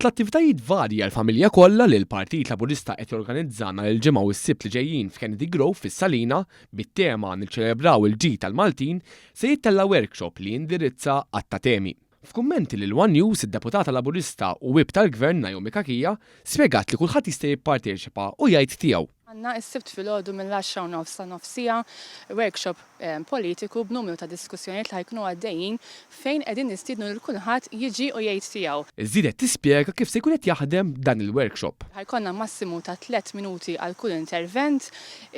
Fost l-attivitajiet varji għall-familja kollha li l-Partit Laburista qed jorganizza nhar il-Ġimgħa u s-Sibt li ġejjin f'Kennedy Grove fis-Salina, bit-tema Niċċelebraw il-ġid tal-Maltin, se jittella' workshop li jindirizza għadd ta' temi. F'kummenti lil one News, id-Deputata Laburista u Whip tal-Gvern Naomi Cachia spjegat li kulħadd jista' jipparteċipa u jgħid tiegħu. Għandna s-Sibt filgħodu mill-għaxra u nofs sa nofs siegħa workshop politiku b'numru ta' diskussjonijiet li ħa jkunu għaddejjin fejn qegħdin nistiednu lil kulħadd jiġi u jgħid tiegħu. Żiedet tispjega kif se jkun qed jaħdem dan il-workshop. Ħa jkollna massimu ta' tlett minuti għal kull intervent.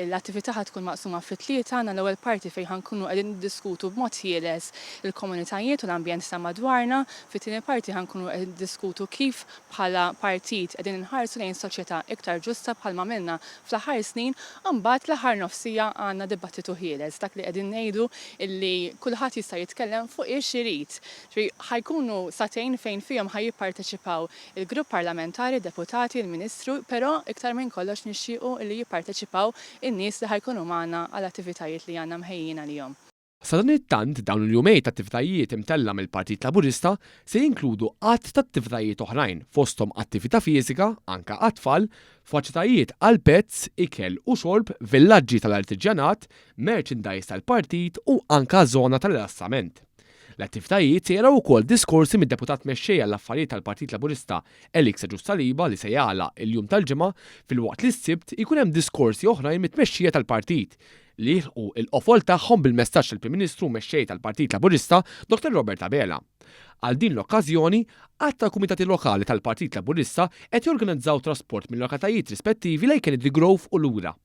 L-attività ħa tkun maqsuma fi tlieta. Għandna l-ewwel parti fejn ħa nkunu qegħdin niddiskutu b'mod ħieles il-komunitajiet u l-ambjent ta' madwarna. Fit-tieni parti ħa nkunu qegħdin niddiskutu kif bħala partit qegħdin inħarsu lejn soċjetà iktar ġusta bħalma għamilna fl-aħħar snin, imbagħad l-aħħar nofs siegħa għandna dibattitu ħieles, dak li qegħdin ngħidu illi kulħadd jista' jitkellem fuq ix irid. Ġifieri ħa jkunu sagħtejn fejn fihom ħa jipparteċipaw il-grupp parlamentari, deputati, il-Ministru, però iktar minn kollox nixtiequ illi jipparteċipaw in-nies li ħa jkunu magħna għall-attivitajiet li għandna mħejjijin għalihom. Sadanittant, dawn il-jumejn ta' attivitajiet imtellgħa mill-Partit Laburista se jinkludu għadd ta' attivitajiet oħrajn fosthom attività fiżika, anke għat-tfal, faċitajiet għall-pets, ikel u xorb, villaġġi tal-artiġjanat, merchandise tal-partit u anke żona ta' rilassament. L-attivitajiet se jaraw ukoll diskorsi mid-Deputat Mexxej għall-Affarijiet tal-Partit Laburista Alex Agius Saliba li se jagħlaq il-jum tal-Ġimgħa filwaqt li s-Sibt ikun hemm diskorsi oħrajn mit-tmexxija tal-partit li jilħqu l-qofol tagħhom bil-messaġġ tal-Prim Ministru u Mexxej tal-Partit Laburista Dottor Robert Abela. Għal din l-okkażjoni, għadd ta' kumitati lokali tal-Partit Laburista qed jorganizzaw trasport mil-lokalitajiet rispettivi lejn Kennedy Grove u lura.